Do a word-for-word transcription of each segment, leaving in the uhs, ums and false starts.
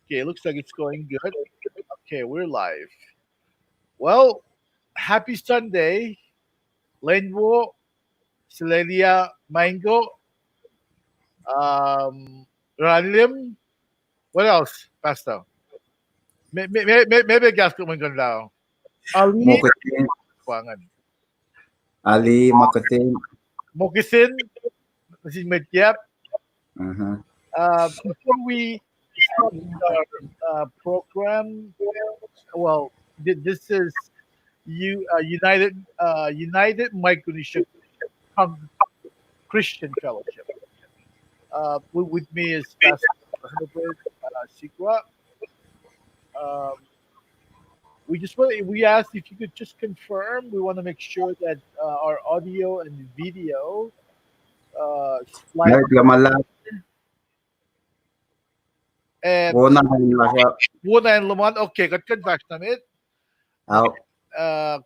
Okay, looks like it's going good. Okay, we're live. Well, happy Sunday. Lenwo, Selelia Maingo, um, Ralim. What else, Pastor? Maybe, maybe, maybe, maybe gas ko mengkon lao. Ali, Mokatin. Wangan. Ali, Mokatin. Mokatin. This is Met Yap. Uh-huh. Uh, before we start our uh, program, well, th- this is you uh, United uh, United Micronesia Con- Christian Fellowship. Uh, with, with me is Pastor Herbert uh, Sigua. Um, we just want we asked if you could just confirm. We want to make sure that uh, our audio and video uh, slide Right, Lamala. And Wona and Lasha. Wona and Laman. Okay, kuht kuh in fahsr nuh met. Out. Uh,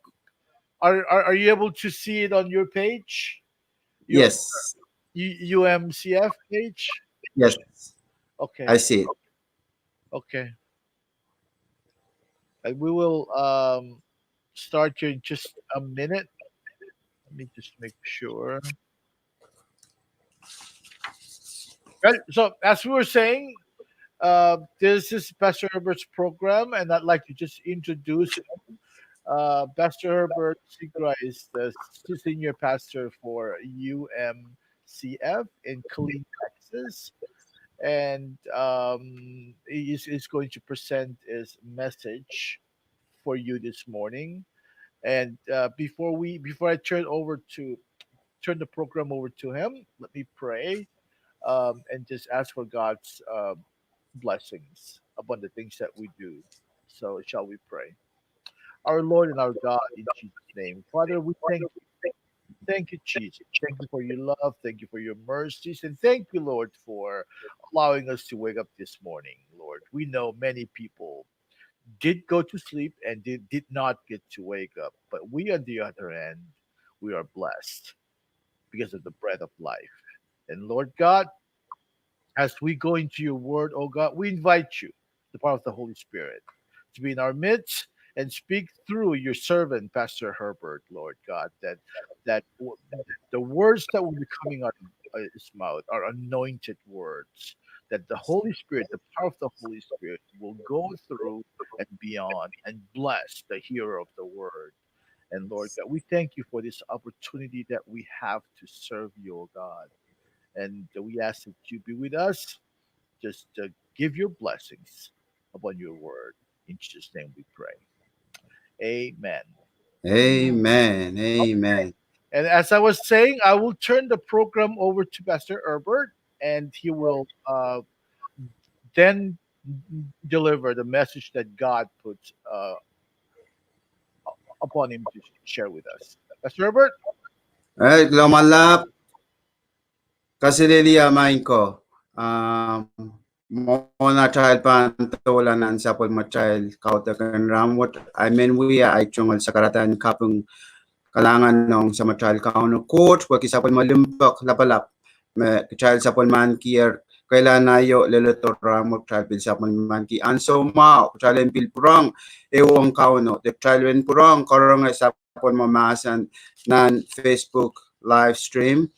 are, are are you able to see it on your page? Your Yes. U- U M C F page? Yes. Okay. I see it. Okay. And we will um, start here in just a minute. Let me just make sure. Right. So as we were saying, uh, this is Pastor Herbert's program, and I'd like to just introduce him. Uh, Pastor Herbert Sigra is the s- senior pastor for U M C F in Killeen, Texas, and um, he is, is going to present his message for you this morning. And uh, before we, before I turn over to turn the program over to him, let me pray um, and just ask for God's uh, blessings upon the things that we do. So shall we pray? Our Lord and our God, in Jesus' name, Father, we thank you. Thank you, Jesus. Thank you for your love. Thank you for your mercies. And thank you, Lord, for allowing us to wake up this morning, Lord. We know many people did go to sleep and did, did not get to wake up. But we, on the other hand, we are blessed because of the breath of life. And Lord God, as we go into your word, oh God, we invite you, the power of the Holy Spirit, to be in our midst and speak through your servant, Pastor Herbert, Lord God, that that w- the words that will be coming out of uh, his mouth are anointed words, that the Holy Spirit, the power of the Holy Spirit, will go through and beyond and bless the hearer of the word. And Lord God, we thank you for this opportunity that we have to serve you, O God. And we ask that you be with us. Just uh, give your blessings upon your word. In Jesus' name we pray. Amen. Amen. Amen. And as I was saying, I will turn the program over to Pastor Herbert, and he will uh, then deliver the message that God put uh, upon him to share with us. Pastor Herbert? All right, Loma Lap. Kasileliya main ko. Um, Mona trial pan tola nan sapol ma trial kautuh kan ramwot. I men wi a ai chungol sakaratan kapung kalangan nong sama trial kaunu court, waki sapol ma limpak lapalap. Me trial sapol man kier kaila na yo lele to ramwot trial pil sapol man ki anso ma trial en pil purang ewong kauno. Te trial en purang karong e sapol ma masan nan Facebook live stream.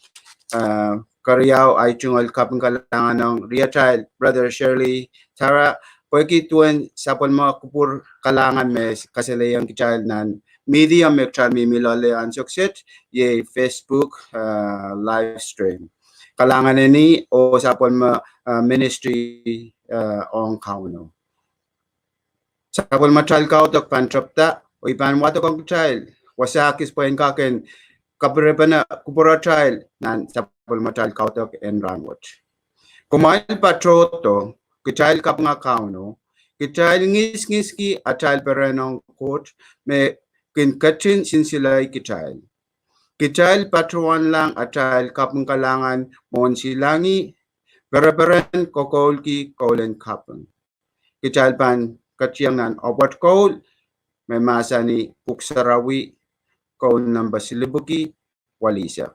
Uh, Kariau, ai chungol kapin kalanganong, Riatail, Brother Shirley, Tara, pweki tuen sapol ma kupur kalangan me kaseleyang kitail nan media me kitail mi milale an sokset, ye Facebook uh, live stream. Kalangan eni o sapol ma uh, ministry uh, ong kauno. Sapol ma trial kautok pan tropta, oi pan watok ong trial, wasakis pwen kaken kapirepana kupura trial nan sapol ma trial kautok en ranwot. Komail patroto, kitail kapnga kauno, kitail ngis ngis ki atail perenong kot me kin katin sinsilai kitail. Kitail patroan lang atail kapnga kalangan mon silangi, pereperen kokoul ki koulen kapnga. Kitail pan katiang nan opot koul, me masani puk sarawi, koul number silibuki, walisak.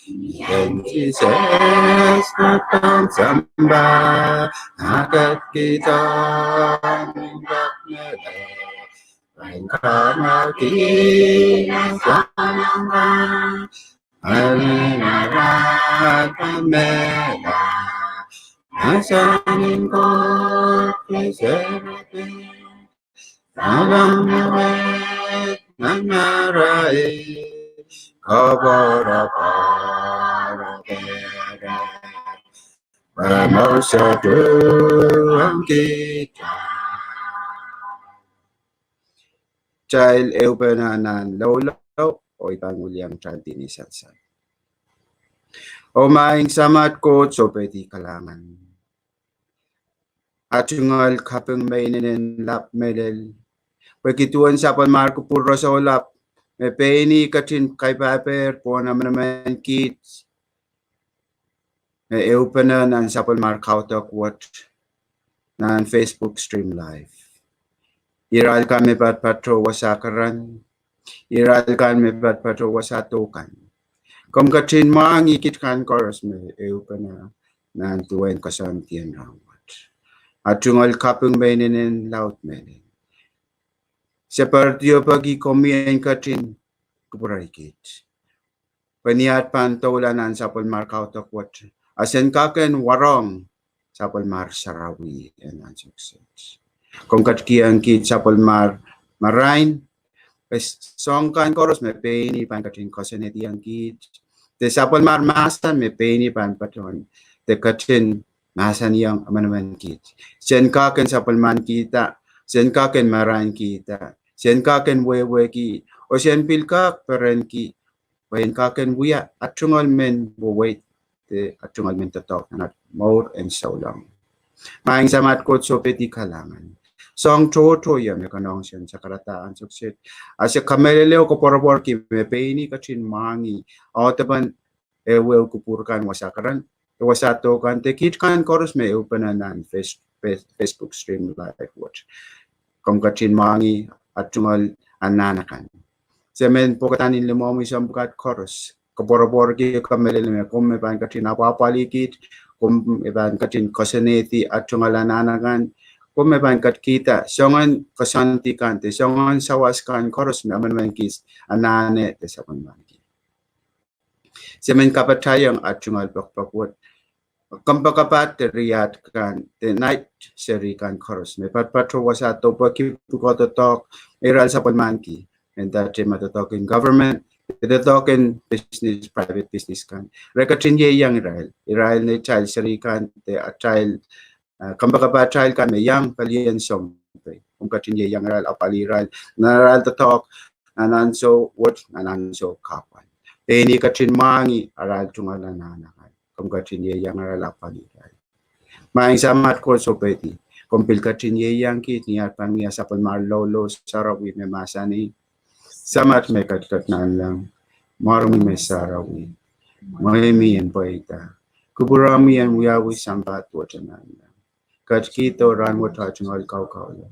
Yen Jisus kuht sang sahmba, na kuht kihtin kapnele, wen kama kina sahmba, alen arat pamela, na sanin kot ke serape. Salam awet na narae, kabara para kere. Pamosatu angkita. Tail eupenanan lolo, oi pangul yang trantin isasa. O ma ing samat kot sopeti kalangan. Atungal kaping me inenen lap melel. Pwe kituan sapal mar kupur rosolap. Me peni katin kaipaper pon amanaman kit. Me eupena nan sapal mar kautok wot. Nan Facebook stream live. Iral kan me patpato wasa karan. Iral kan me patpato wasa tokan. Kom katin mangi kit kan koros me eupena nan tuwen kasan tien rawat. Atungal kaping me inenen laut menen. Separtio pagi komien katin kupurai kit. Peniat pan tola nan sapal mar kautok wot. Asen kaken warong sapal mar sarawi enan sukset. Kom kat kiang kit sapal mar marain. Pe song kan koros me peni pan katin koseneti ang kit. Te sapal mar masan me peni pan paton. Te katin masan yang amanaman kit. Sen kaken sapal man kita. Sen kaken marain kita. Sen kaken wewe ki. O sen pil kak peren ki. Pwe in kaken wia atungal men wowet, te atungal men totok, na mour in soulong. Ma ing samat kot sopeti kalangan. Song toto ya me kanong sen sakarata ansukset. Ase kameleleo koporobor ki me peni katin mangi. Aotapan ewe kupur kan wasa karan. Wasa tokan te kit kan koros me eupena nan Facebook stream live wot. Kom katin mangi atungal ananakan. Semen pokatanin lemomi sampkat koros. Koporobor ki kamelele me kom me pan katin apapali kit, kom me pan katin koseneti atungal ananakan, kom me pan kat kita, songan kosanti kan, te songan sawas kan koros me amanaman kis anane te sapan man ki. Semen kapatayang atungal pokpok wot. Kampakapat te riat kan, te nait seri kan koros. Me patpato wasa topa ki pukototok, eral sapal man ki. And that tema totok in government, totok in business, private business kan. Rekatin ye yang irail. Irail ne tail seri kan, te atail, uh, kampakapat tail kan me yang kalien som pe. Kom katin ye yang irail, apali irail. Na irail totok, na nan so wot, na nan so kapan. Peni katin mangi, arail tungal na nanakan. Kom katin ye yang irail apali irail. Ma ing samat kot sopeti. Kom pil katin ye yang kit ni atpan mi asapal mar lolo sarawi me masani. Samat me katkat nan lang. Marumi me sarawi. Mwemi en pwaita. Kuburami en wiawi sampat wot nan lang. Kat kito ran wot atungal kaukaulo.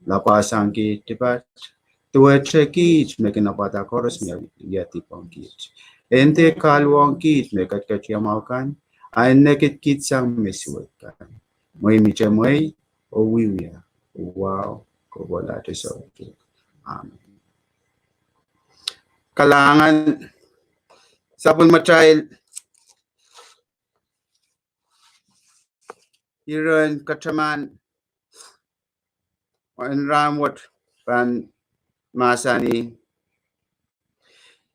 Lapasang kit tipat. Tuwe te kit me kena pata koros me yati pang kit. Ente kalwang kit me kat kat yamakan. Ain nekit kit sang me suwet kan. Mwe mi te mwe, o wiwia, o wow, ko bola te so ke. Amen. Kalangan sapul matail iran kataman en ram wot pan masani.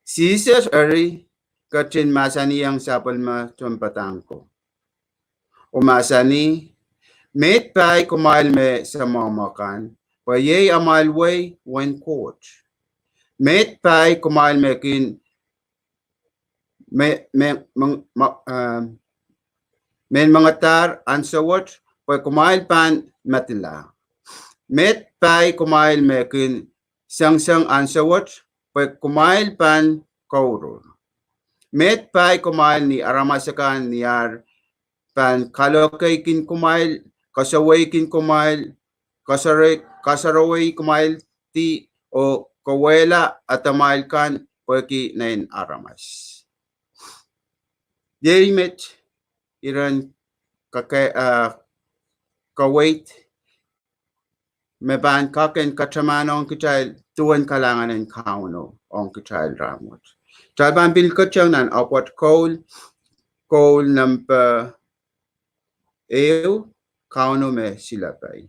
Jisus eri katin masani yang sapul ma tumpatangko. O masani, met pai kumail me samamakan, pa ye amail wei wen Kot. Met pac kumail me kihn me, me, meng-, ma-, ah, men muhnguhtar ansowot, pwe kumail pan matila. Met pac kumail me kihn sangsang ansowot, pwe kumail pan kourur. Met pac kumail ni aramas akan ni ar pan kalohkwekin kumail, kuhsowekihn kumail, kasare-, kasarowei kumail ti, o kowela atuhmail kan pweki nen aramas. Ye met iran kake-, ah, kawet me pan kaken kuhtuh ma ohnkohsr kitail tuhwen kalangan in kauno ohnkohsr kitail raunwot. Kitail pan pil kuhtyang nan apwat koul, koul number eu, kauno me silapai.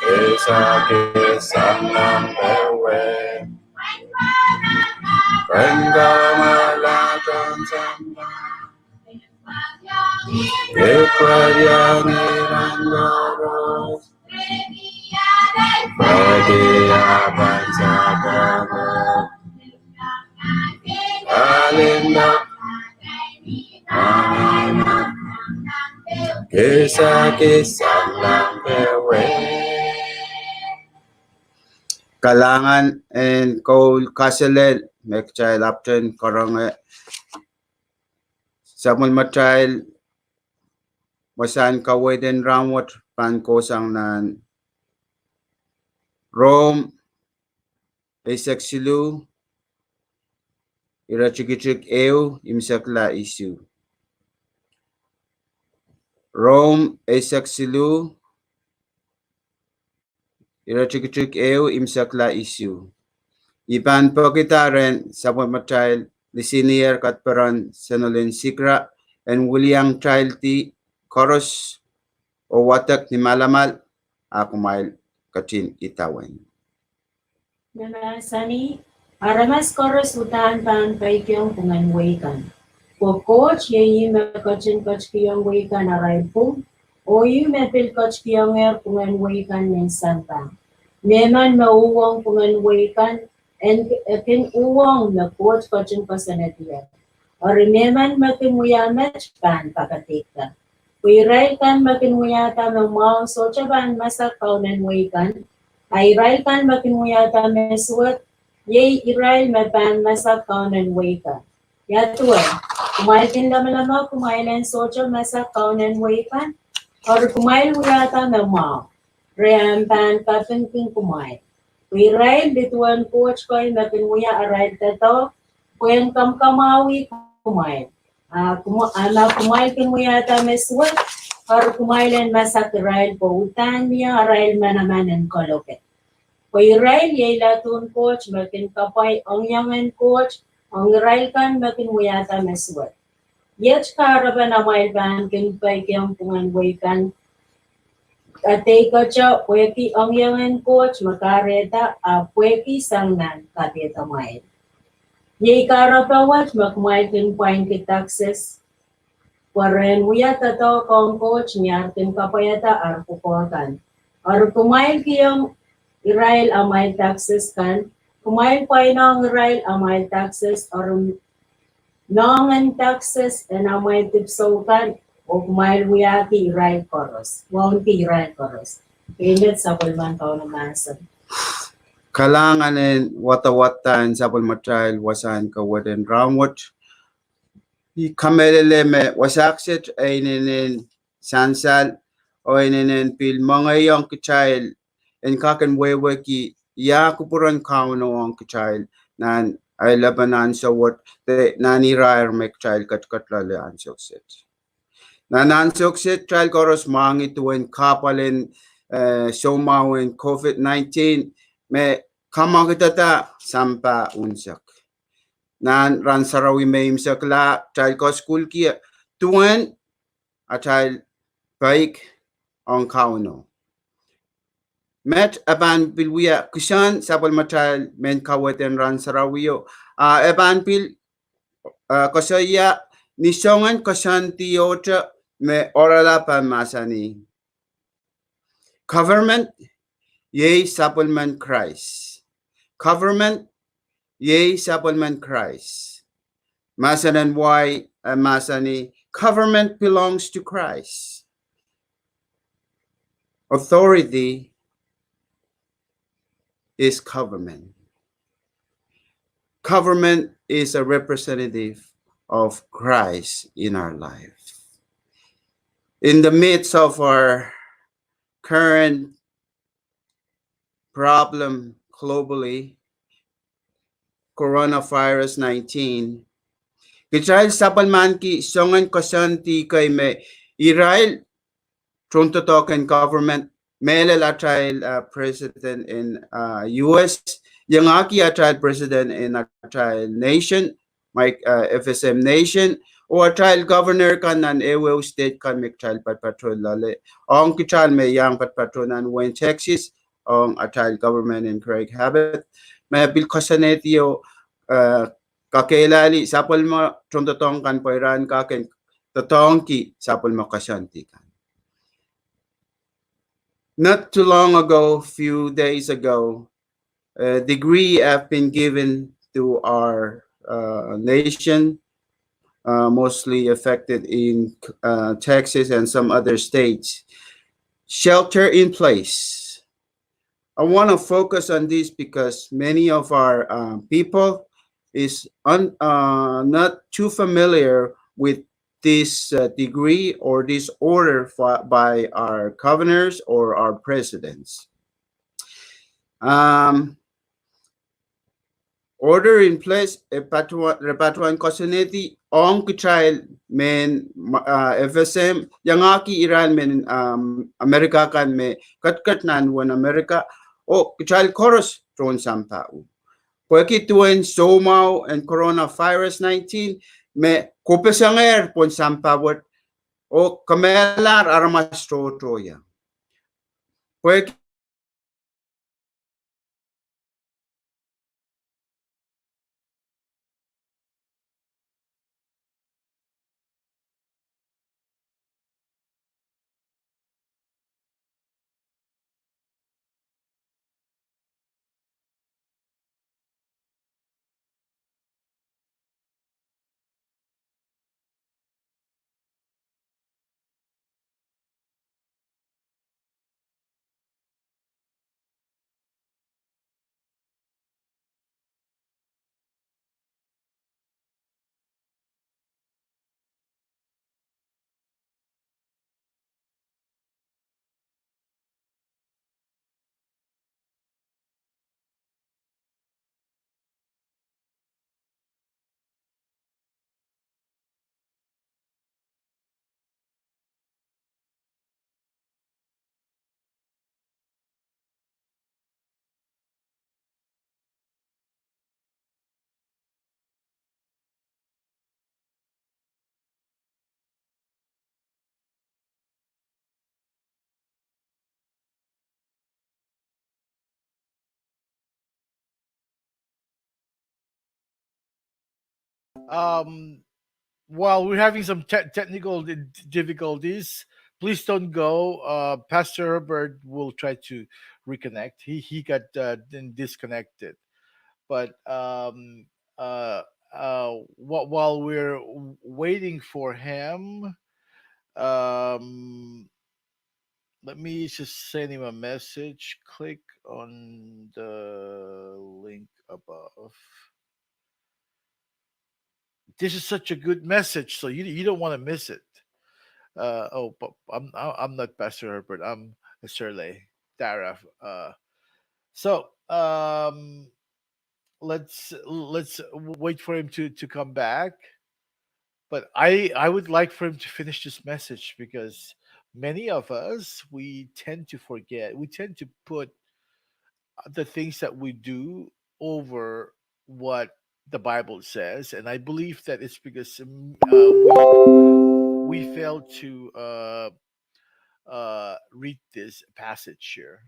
Esak sang lang pewe. Pweng kama latan sang lang. Ekwal yang eran yoros. Pwede apan sakama. Alinda. Mana. Kesa kesa lang pewe. Kalangan in kol kaselel, me kitail aptan karang, eh, Samuel Muhtahl, muhsahin kawet in raunwot pan kosang nan Rom, esek silu, ira tikitik eu, imsaklah isu. Rom, esek silu, ira tikitik eu, imsaklah isu. Ipan pokitaren Samuel Muhtahl, lisiniyar kuht paran senolin sikra, en wiliang tailti koros o watak ni malamal, akumail kuhtin itawen. Nuh masani, aramas koros utan pan paikiong pungen wekan. Ko Koht ye i me kuhtin kuht kiong wekan arail pum, o i me pil kuht kiongair pungen wekan nen sang pahng. Meman me uwong pungen wekan, en, ekin uwong me Koht kuhtin kosonetiac. Oruh meman me kin wiamet pahng pakatikta. Pwe irail kan me kin wiata me mao sohte pahng masak kaunen wekan, a irail kan me kin wiata me suwet, ye irail me pahng masak kaunen wekan. Yac tuan, kumwail kihn luhmahluhmah kumwail in sohte masak kaunacn wekan, oruh kumwail wiata ma ma, re am pahn kapihngkihn kumwail. Pwe Israel lituan Koht kuh in ma kihn wia arail tahtuh, pwen kamkamawi kumwail. Ah, na kumwail kihn wiata ma suwek, oruh kumwail in masak Israel kuh utan ma arail manaman in kuloh kac. Pwe Israel ye lituan Koht ma kihn kapwack ohiyacn Koht, ohiyacn Israel kan ma kihn wiata ma suwek. Yac karapa na ma el pahn kihn pwacye ke pungen wekan, kuhtwena kuhtuh pwacye ohiyacn Koht ma kareta, a pwacye sang nan kuhtwena ma el. Yac karapa wot ma kumwail kihn pwacye ke taxes, pwacrwen wiata tahtuh kuh Koht ma ar kihn kapwacta ar kukohkan. Oruh kumwail kiyacng Israel amwail taxes kan, kumwail pwacyena Israel amwail taxes, oruh nongin taxes in amwail tipso kan, o kumwail wiaki Israel koaros, wacngi Israel koaros. Emet sapwelman kauna masen. Kalang anen watawata in sapwelmatail wasan kuh wet in raunwot. I kamelele ma wasakset enenen sansal, o enenen pil mongeyang kitail in kakin weweki ya kupuran kauno ong kitail nan ailapun ansowot, te nan irair ma kitail kuhtkuht lale ansokset. Na ansokset kitail koaros mangi tuwen kapwalen, eh, somawin COVID nineteen, ma kamakitata sampah unsuk. Na ran sarawi me imsuklah kitail koskulki tuwen atail paik ong kauno. Met a pahn pil wia kihsen sapwelmatail men kaweten ran sarawi o, a, a pahn pil, uh, kuhseyuck, nisongan kihsen tiote me orala pa masani. Government, ye sapwelmen Christ. Government, ye sapwelmen Christ. Masan why, uh, masani, government belongs to Christ. Authority is government. Government is a representative of Christ in our life. In the midst of our current problem globally, coronavirus nineteen, kitail sapwelmanki songen kosonti ke me irail trontotoken government, meac el atail, uh, president in, uh, U S, yangaki atail president in atail nation, Mike, uh, F S M nation, o atail governor kan nan ewe state kan me kitail patpato lale. Ong kitail me yang patpato nan wen Texas, ong atail government in Greg Abbott, ma pil kosonti o, uh, kakelali sapwelma trontotoken kan pwacye in kakin totohngki sapwelma kosonti kan. Not too long ago, few days ago, a decree have been given to our, uh, nation, uh, mostly affected in, uh, Texas and some other states. Shelter in place. I want to focus on this because many of our, uh, people is un-, uh, not too familiar with this, uh, decree or this order fi-, by our governors or our presidents. Um, order in place, eh, patuan, re patuan kosonti ong kitail men, uh, F S M, yangaki irail men, um, America kan me kuhtkuht nan wen America, o kitail koaros tron sampah u. Pwacki tuwen somau and coronavirus nineteen, me kopesangar pon sampah wot, o kumelar aramas tohtohyak. Pwacki Um, while we're having some te- technical di- difficulties, please don't go. Uh, Pastor Herbert will try to reconnect. He he got uh, disconnected, but um, uh, uh, wh- while we're waiting for him, um, let me just send him a message. Click on the link above. This is such a good message, so you you don't want to miss it. Uh, oh, but I'm I'm not Pastor Herbert. I'm Serley Taraf. Uh, so um, let's let's wait for him to to come back. But I I would like for him to finish this message because many of us, we tend to forget. We tend to put the things that we do over what the Bible says, and I believe that it's because um, uh, we, we fail to uh, uh, read this passage here.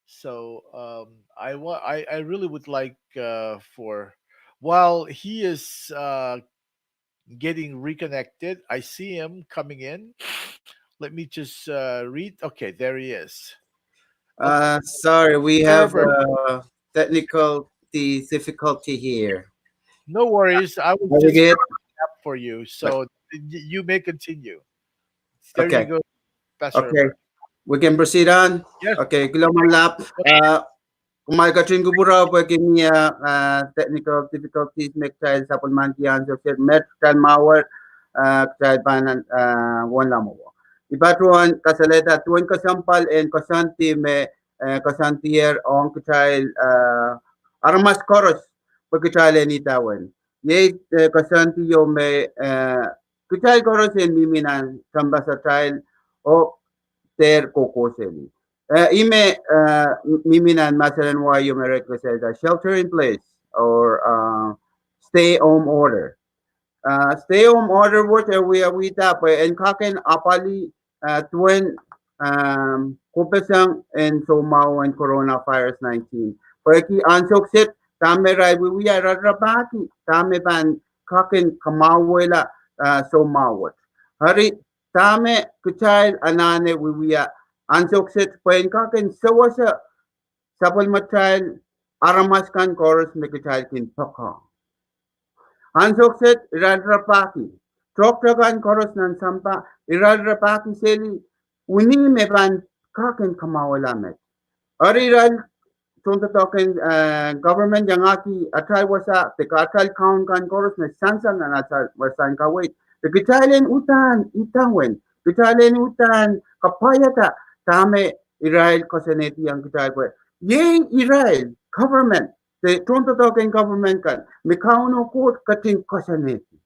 So um, I want I, I really would like uh, for while he is uh, getting reconnected, I see him coming in. Let me just uh, read. Okay, there he is. Uh, sorry, we have uh, technical the difficulty here. No worries. I will just Very good. Up for you, so y- you may continue. There you Okay. Go, Pastor. Okay. We can proceed on. Yes. Okay, kuloh ma luhlahp. Uh, kom kuht in kuh in pruhe pa ke miya uh, technical difficulties me kitail sapulman kian so se met kitail ma wor uh, kitail pa na uh, won lamo. Ipa tuan kasaleta tuan kasampal in kasanti me uh, kasanti er on kitail uh, aramas koros pa kitail in itawen. Ye uh, kasanti yo me uh, kitail koros in miminan kambasatail o ter kokoseli. Uh, ime uh, miminan masalen wa yo me ret kasaleta shelter in place or uh, stay home order. Uh, stay home order wot uh, we we ta pa en kaken apali uh, tuan um, kopesang in somao in coronavirus nineteen. Pa ki ansok set tame rai we we ra rapaki tame pan kaken kamawela uh, somao wot. Hari tame kitail anane we we ansok set pa en kaken sawasa sapulmatail aramas kan koros me kitail kin paka. Ansok set iral rapaki. Toktakan koros nan sampa iral rapaki seli uni me pan kaken kamawela met. Ari iral tontotoken uh, government yangaki atal wasa teka atal kaun kan koros me sansan nan atal wasan kawet. Te kitail in utan itawen kitail in utan kapayata tame irail koseneti yang kitail kwe. Ye irail government, the tontotoken government kan me kauno kot katin koseneti.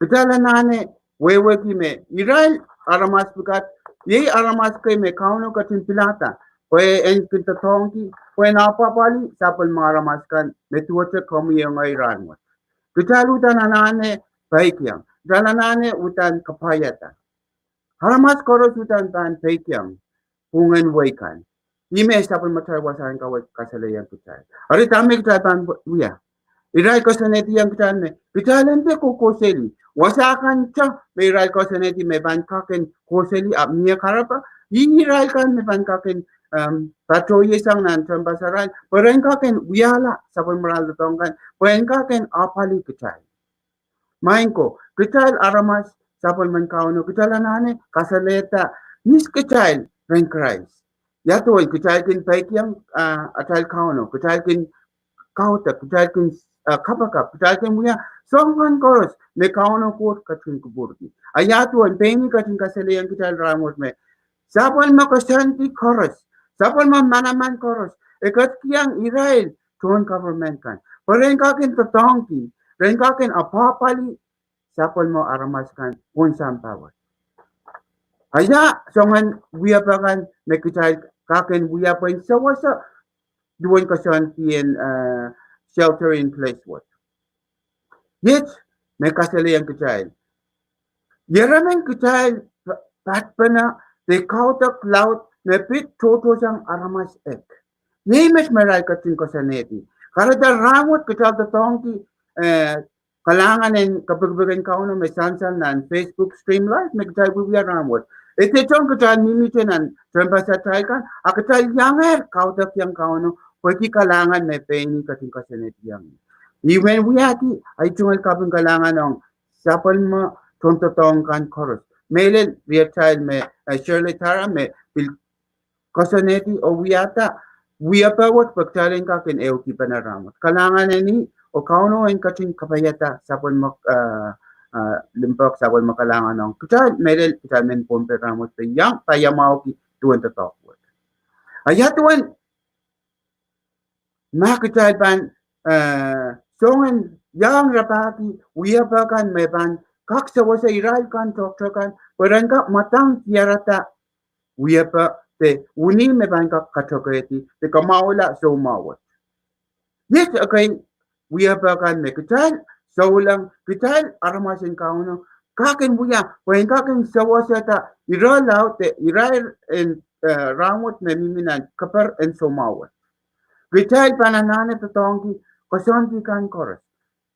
Kitail anane weweki me irail aramas pikat, ye aramas ke me kauno katin pilata, pwe en kin totongki, pwe na papali sapul ma aramas kan me tuote komi nga iran wot. Kitail utan anane paikiang, kitail anane utan kapayata. Aramas koros utan pan paikiang pungen wekan. Ime sapul muhtahl wasan kawek kasale yang kitail. Ari tahm me kitail pan wia. Irail koseneti yang kitail me kitail ente kokoseli. Wasakan cha me irail koseneti me pan kaken koseli ap nie karapa. Irail kan me pan kaken um, patoye sang nan tempa saran. Peren kaken wiala sapul mural tong kan. Peren kaken apali kitail. Maingko, kitail aramas sapul men kauno, kitail anane kasaleta, nis kitail ren Kraist. Yatoi kitail kin paikiang uh, atail kauno, kitail kin kauta, kitail kin uh, kapakap, kitail kin muya, songan koros me kauno kot katin kuburki. Ayatoi peni katin kasale yang kitail ramot me. Sapul ma kasanti koros, sapul ma manaman koros, ekat kiang irail ton government kan. Peren kakin tatongki, ren kakin apapali sapul ma aramas kan kon sampawat. Aya songan wia pakan me kitail kakin wia pwen sawasa duwen kasanti in uh, shelter in place wot. Yet me kasale yang kitail. Yeramen kitail patpana te kautak laut me pit totosang aramas ek. Ye met me rai katin kasaneti. Karata ramot kitail tatongki uh, Kalangan in kapikpiken Kauno me sansal nan Facebook stream live me kitail wi wia raunwot. Ete jon kitail mimite nan tempuhl satail kan, a kitail yanger kautuckyang Kauno, pweki kalangan me peni kuht in kuhsene tiang. Iwen wiati, a itungal kapin kalangan ong sapwelma tron totohng kan koros. Melel riatail me, eh, Shirley Tara me pil kuhsene ti o wiata, wi apawot pwe kitail in kakin euki pacna raunwot. Kalangan eni, o Kauno in kuhtin kapayata sapwelma, eh, eh, limpohk sapwelma kalangan ong kitail, melel kitail men pon pe raunwot pe yang, pa yamaoki tuwen totohk wot. A ya tuwen ma kitail pan, eh, songen yang rapaki wi apawot kan me pan kak suwohs irail kan tohktohk kan, pwe ren kak matang tiarata wi apawot, te uni me pan kak katohketi, te kamaulah soumawot. Yes, okay, wi apawot kan me kitail souleng, kitail aramas in Kauno, kakin wia, pwe in kakin suwohs ta, ira lao te, ira in, eh, raunwot me mimi nan kapar in soumawot. Kitail pan anane totohngki, kosondi kan koros.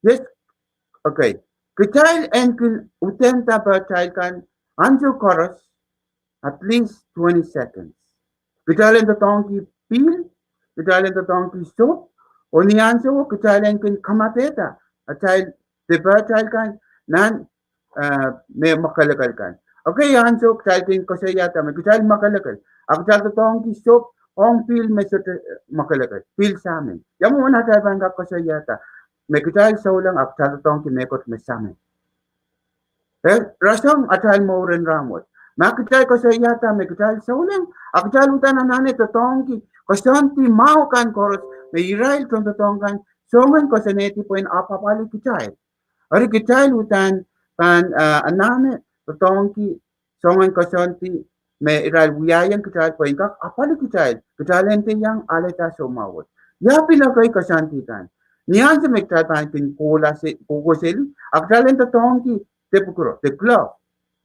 Yes, okay. Kitail enkihn utenta patail kan, ansu koros, at least twenty seconds. Kitail in totohngki pil, kitail in totohngki sop, oni ansu, kitail enkihn kamateta, atail, te patail kan, nan, eh, me muhkahluhkuhl kan. Okay, ansu, kitail kin kuhseyata me, kitail muhkahluhkuhl. A kitail totohngki sop, ong pil me sot, eh, muhkahluhkuhl, pil samin. Yamuna atail pan kak kuhseyata, me kitail souleng, a kitail totohngki me kot me samin. Eh, rasong atail mour in raunwot. Ma kitail kuhseyata me kitail souleng, a kitail utan anane totohngki, kosondi mao kan koros, me irail tron totohng kan, songen kohsene ti pwe in apapali kitail. Ari kitail utan pan, eh, anane totohngki, songen kosondi, me irail wiyayen kitail pwe in kak apali kitail, kitail in te yang aleta soumawot. Ya pil okay kosondi kan. Ni ansu me kitail pan kin kola se, koko seli, a kitail in totohngki, te pukuro, te glove,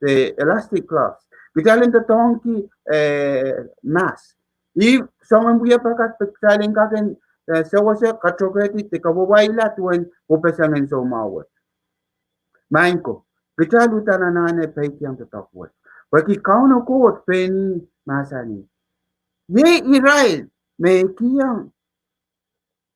te elastic gloves. Kitail in totohngki, eh, mask. I songen wi apawot kan pwe kitail in kakin, eh, suwohs katohketi te kawuwaila tuwen upasangen soumawot. Maing ko, kitail utan anane paikyang tohtohk wot. Pweki Kauno Kot peni mahsani. Ye irail me kiyang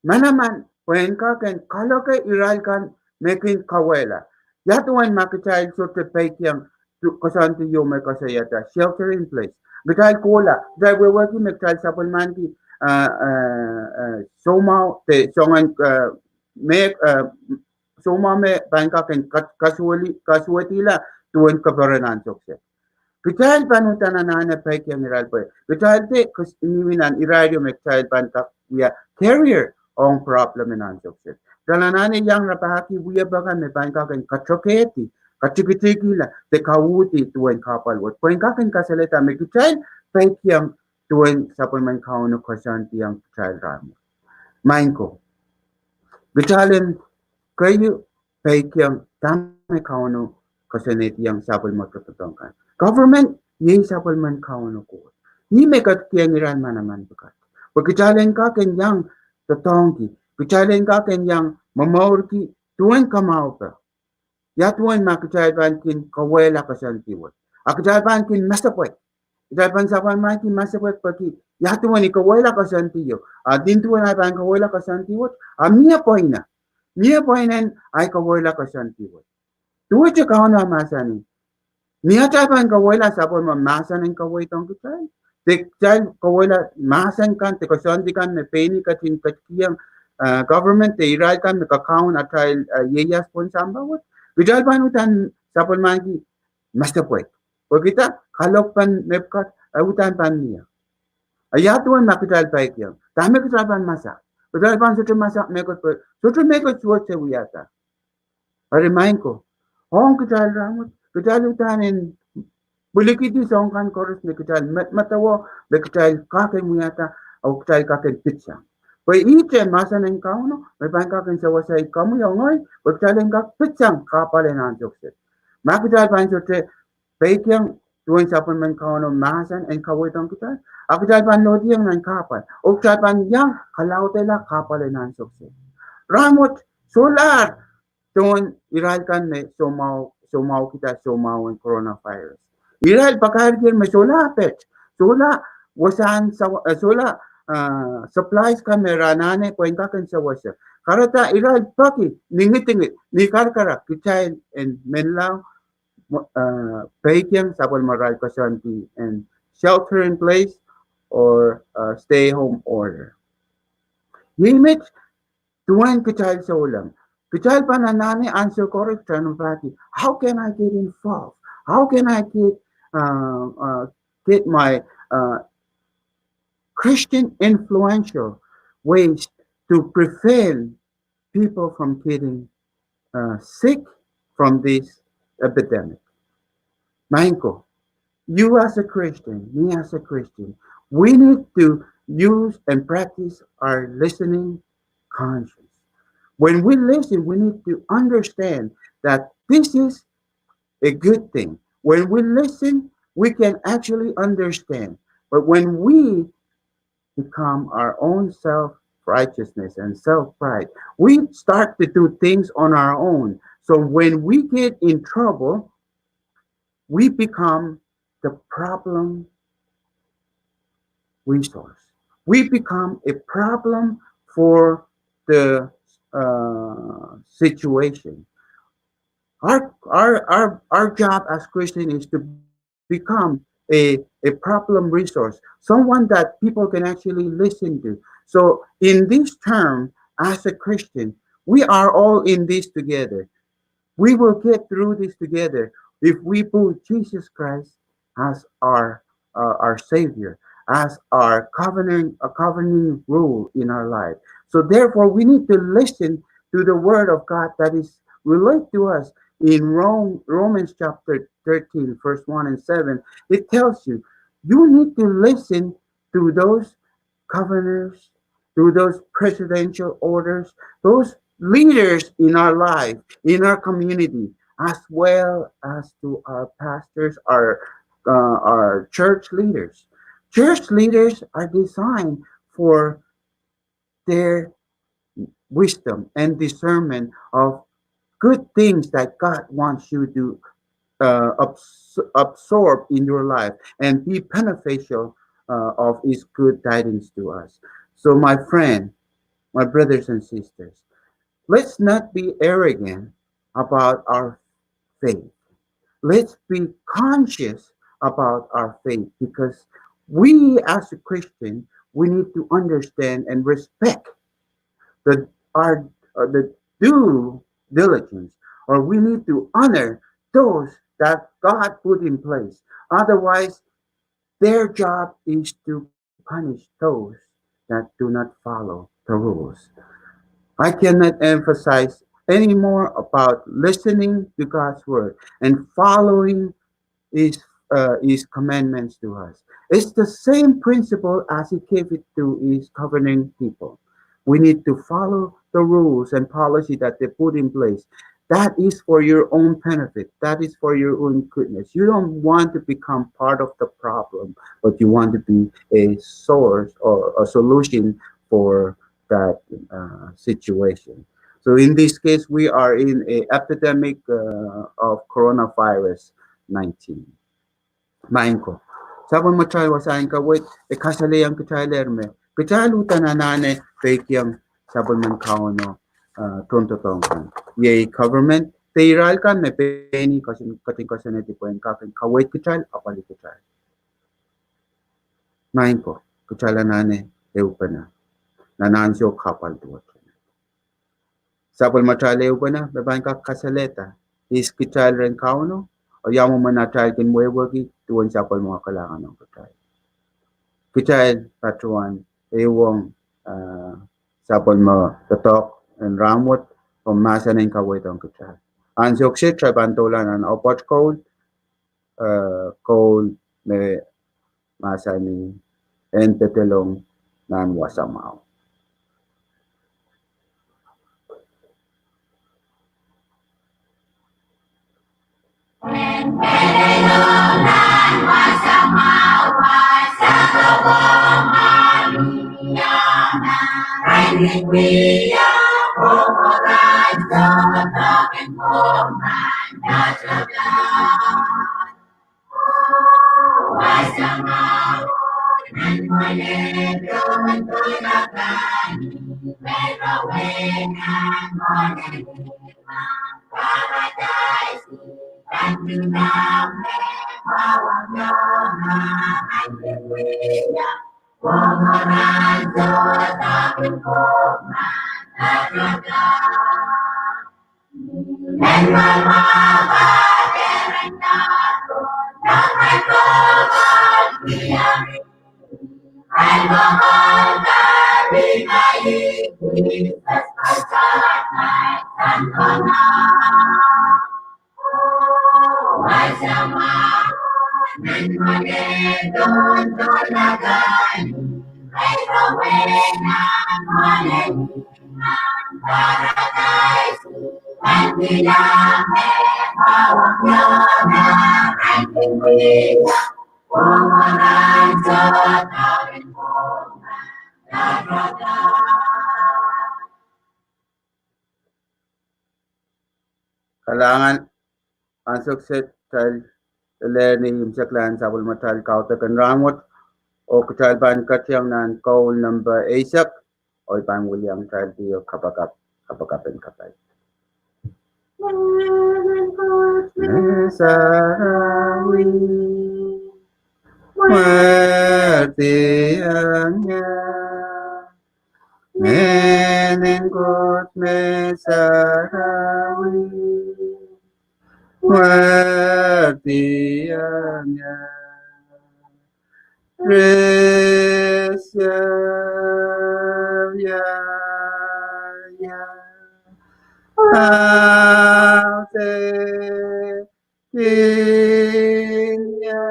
manaman pwe in kakin kaloke irail kan me kin kawela. Ya tuwen ma kitail sot paikyang tu-, kosondi yo me kuhseyata, shelter in place. Kitail kola, kitail weweki me kitail sapwelmanki, uh, uh, uh, soumau, te, songen, uh, me, uh, soumau me pan kakin kat-, kasuoli-, kasuotila tuwen kaparen an sokse. Kitail pan utan anane paikyang irail pwe. Kitail te kus-, niwin an irail yo me kitail pan kak wia carrier ong problem in an sokse. Kitail anane yang rapaki wi apawot kan me pan kakin katohketi, katikitikila, te kauti tuwen kapal wot. Pwe in kakin kasaleta me kitail paikyang tuwen sapwelman Kauno kosondi yang kitail ramu. Maing ko. Kitail in kayu paikyang tame Kauno kosondi yang sapwelman tron totohng kan. Government, ye sapwelman Kauno Kot. Ni me kuht kiyang irail manaman pwukat. Pwe kitail in kakin yang totohngki. Kitail in kakin yang mamourki tuwen kamaupa. Ya tuwen ma kitail pan kin kawela kosondi wot. A kitail pan kin masapwek. Kitail pan sapwelmanki masapwek pweki. Ya tuwen in kawela kosondi yo. A din tuwen a pan kawela kosondi wot. A mie pwacyena. Mie pwacyena in a kawela kosondi wot. Tuwe che Kauno mahsani. Mie atail pan kawela sapwelma mahsan in kawetong kitail. Te kitail kawela mahsan kan, te kosondi kan me peni kuht in kuht kiyang, uh, government, te irail kan me kuh kaun atail, uh, yeyas pon sampa wot. Kitail pan utan sapwelmanki masapwek. Pwe kitail kalok pan mepkat, uh, utan pan mie. A ya tuwen ma kitail paikyang. Tame kitail pan masak. Kitail pan sohte masak mekot pwe, sohte mekot suwot se wiata. Ari maing ko. Ong kitail ramu, kitail utan in pwilikiti song kan koros me kitail met-, matuwo, me kitail kakin wiata, o kitail kakin pitsang. Pwe ite mahsan in Kauno, me pan kakin suwohs kamu yongoi, pwe kitail in kak pitsang kapal in an sokse. Ma kitail pan sohte paikyang tuwen sapwelman Kauno mahsan in kawetong kitail, a kitail pan lotiyang nan kapal, o kitail pan yang kalautela kapal in an sokse. Ramu, solar, ton irail kan me somao, somao kita somao in coronavirus. Irail pa karkir me sola pet, sola wasan, sola, uh, supplies kan me ranane pwen kaken sawasa. Karata irail paki ni ngitngit ni karkara kitail in menlau, uh, pekiang sapal maral kasanti and shelter in place or, uh, stay home order. Ye met tuan kitail solam. Kitail pa na nane answer correct and fati. How can I get involved? How can I get, uh, uh, get my, uh, Christian influential ways to prevent people from getting, uh, sick from this epidemic? Maingko, you as a Christian, me as a Christian, we need to use and practice our listening conscience. When we listen, we need to understand that this is a good thing. When we listen, we can actually understand. But when we become our own self-righteousness and self-pride, we start to do things on our own. So when we get in trouble, we become the problem resource. We become a problem for the, uh, situation. Our, our, our, our job as Christian is to become a, a problem resource, someone that people can actually listen to. So in this term, as a Christian, we are all in this together. We will get through this together if we put Jesus Christ as our, uh, our Savior, as our governing, a governing rule in our life. So therefore, we need to listen to the word of God that is relayed to us in Rome, Romans chapter thirteen, verse one and seven. It tells you, you need to listen to those governors, to those presidential orders, those leaders in our life, in our community, as well as to our pastors, our, uh, our church leaders. Church leaders are designed for their wisdom and discernment of good things that God wants you to, uh, abs-, absorb in your life and be beneficial, uh, of His good tidings to us. So, my friend, my brothers and sisters, let's not be arrogant about our faith. Let's be conscious about our faith, because we as a Christian, we need to understand and respect the, our, uh, the due diligence, or we need to honor those that God put in place. Otherwise, their job is to punish those that do not follow the rules. I cannot emphasize anymore about listening to God's word and following His, uh, His commandments to us. It's the same principle as He gave it to His governing people. We need to follow the rules and policy that they put in place. That is for your own benefit. That is for your own goodness. You don't want to become part of the problem, but you want to be a source or a solution for that, uh, situation. So in this case, we are in a epidemic, uh, of coronavirus nineteen. Maingko. Sapwelma Muhtahl was ain kawet, e kasaleang kitail erme. Kitail uta na nane pekiang sapwelma kaono, uh, trontotongan. Ye government, te irail kan me peni kasin, katin kasin eti pwen kakin kawet kitail, apali kitail. Maingko, kitail anane, eupana. Na nan sio kapal tuot. Sapwelma Muhtahl eupana, me pain kak kasaleta. Is kitail ren kaono, o yamo mena tail kin mweweki, tuon sapwelma kalangan on kitail. Kitail patuan, ewong, uh, sapwelma totok, en ramwot, o masanen kawet on kitail. An sokse, tribe an tolan an opot kol, uh, kol me masani en tetelong nan wasamau. Kalangan, ansohk se tahl lani imsaklan sapul muhtahl kautuh kan rangot, o kitail pan kutyang nan koul number eisak, ol pan williang tahl tiyo kapakap, kapakap in kapal. Sarawi, mweti anya. Ngenen Kot me sarawi, mweti anya. Resya, ya, ya, ate, kinya.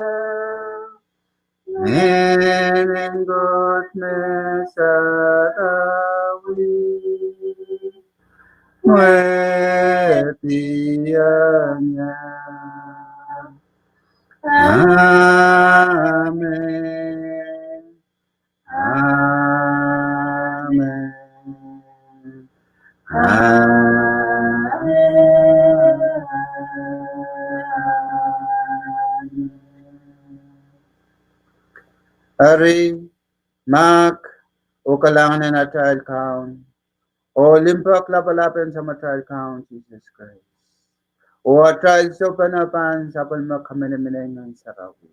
Ngenen Kot me sarawi, mweti anya. Amen. Amen. Amen. Ari, Mark, o kalangan in atail kaun, o limpuck lapalap in sa muhtahl kaun Jisus Kraist, o atail sopana pan sapul ma kaminamine ngan sarawi,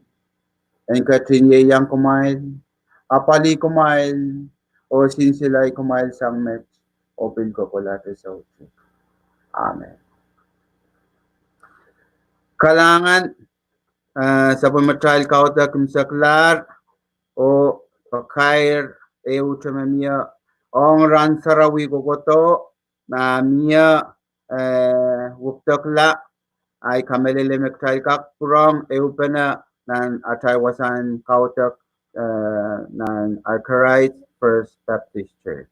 in kuht in ye yang kumail, apali kumail, o sinsilai kumail sang met, o pil kokola te sautik. Amen. Kalangan, eh, sapul muhtahl kautuh kimsaklar, o pakair, eu temamia, ong ran sarawi kokoto, na mia, eh, wuktukla, ai kamelele mektail kak purong, eu pena, nan atail wasan kautuh, eh, nan Arkarite First Baptist Church.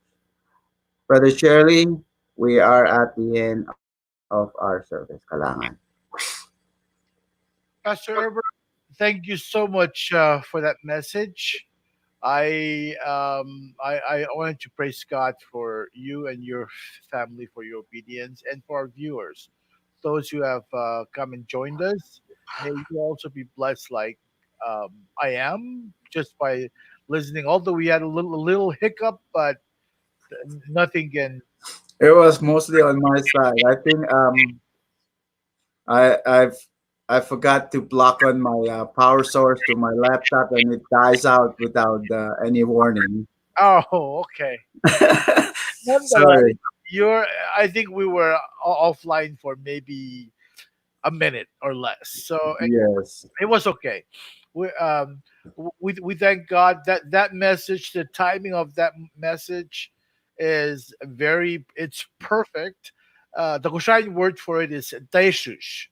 Brother Shirley, we are at the end of our service. Kalangan. Pastor Herbert, thank you so much uh, for that message. I, um, I, I wanted to praise God for you and your family for your obedience, and for our viewers, those who have uh, come and joined us. May you also be blessed like um, I am just by listening. Although we had a little, a little hiccup, but nothing can. It was mostly on my side. I think um, I I've I forgot to plug on my uh, power source to my laptop, and it dies out without uh, any warning. Oh, okay. Nonetheless, you're. I think we were o- offline for maybe a minute or less. So it, yes, it was okay. We um w- we we thank God that that message, the timing of that message, is very. It's perfect. Uh, the Kosrae word for it is teshush.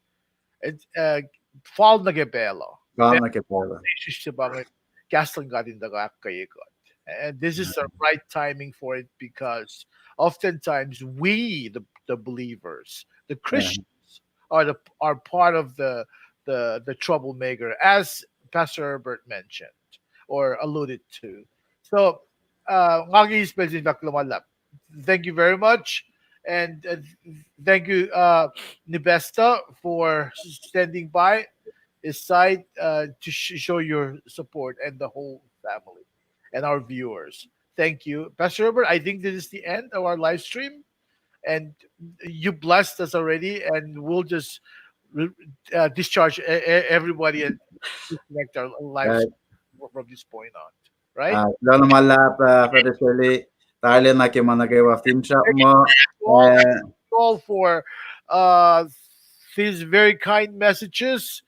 It uh, fal nuh ke pacl uh. Fal nuh ke pacl uh. Teshush se pa inge, kahs luhn God in tuhkuh ahkkweye kuht. And this is the right timing for it because oftentimes we, the, the believers, the Christians, are the are part of the the the troublemaker, as Pastor Herbert mentioned or alluded to. So, uh, nga ke eis pacl se in fahk luhman lah, thank you very much. And uh, thank you, uh, Nibesta, for standing by his side uh, to sh- show your support and the whole family and our viewers. Thank you, Pastor Robert. I think this is the end of our live stream, and you blessed us already, and we'll just uh, discharge e- e- everybody and disconnect our live stream from this point on. Right? Ah, kuloh na ma luhlahp, ah, Brother Shirley. Tarilacna ke ma nuh kwewa finsrak muh, all, uh, all for uh, these very kind messages.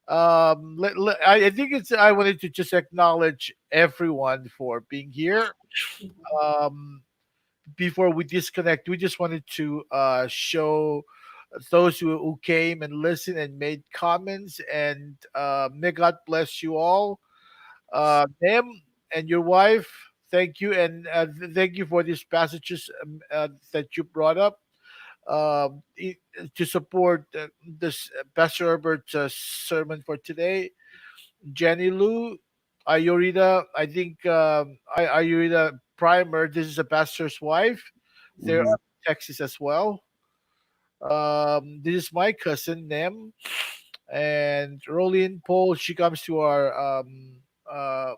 Um, let, let- I, I think it's. I wanted to just acknowledge everyone for being here. Um, before we disconnect, we just wanted to uh, show those who, who came and listened and made comments. And uh, may God bless you all. Uh, Nem and your wife, thank you. And uh, th- thank you for these passages um, uh, that you brought up um, i- to support uh, this uh, Pastor Herbert's uh, sermon for today. Jenny Lou, Ayorita, I think um, I- Ayorita Primer, this is a pastor's wife. They're up in Texas as well. Um, this is my cousin, Nem. And Rolene Paul, she comes to our um, uh,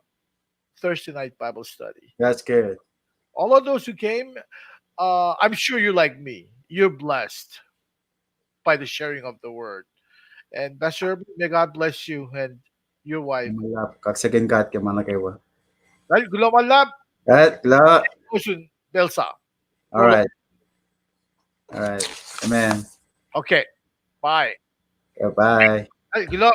Thursday night Bible study. That's good. All of those who came, uh, I'm sure you're like me. You're blessed by the sharing of the word. And Pastor, may God bless you and your wife. Kuloh ma luhlahp, kaksakin God ke ma nuh kwewa. Kuloh ma luhlahp. Kuloh. All right. All right. Amen. Okay. Bye. Yeah, bye. Kuloh.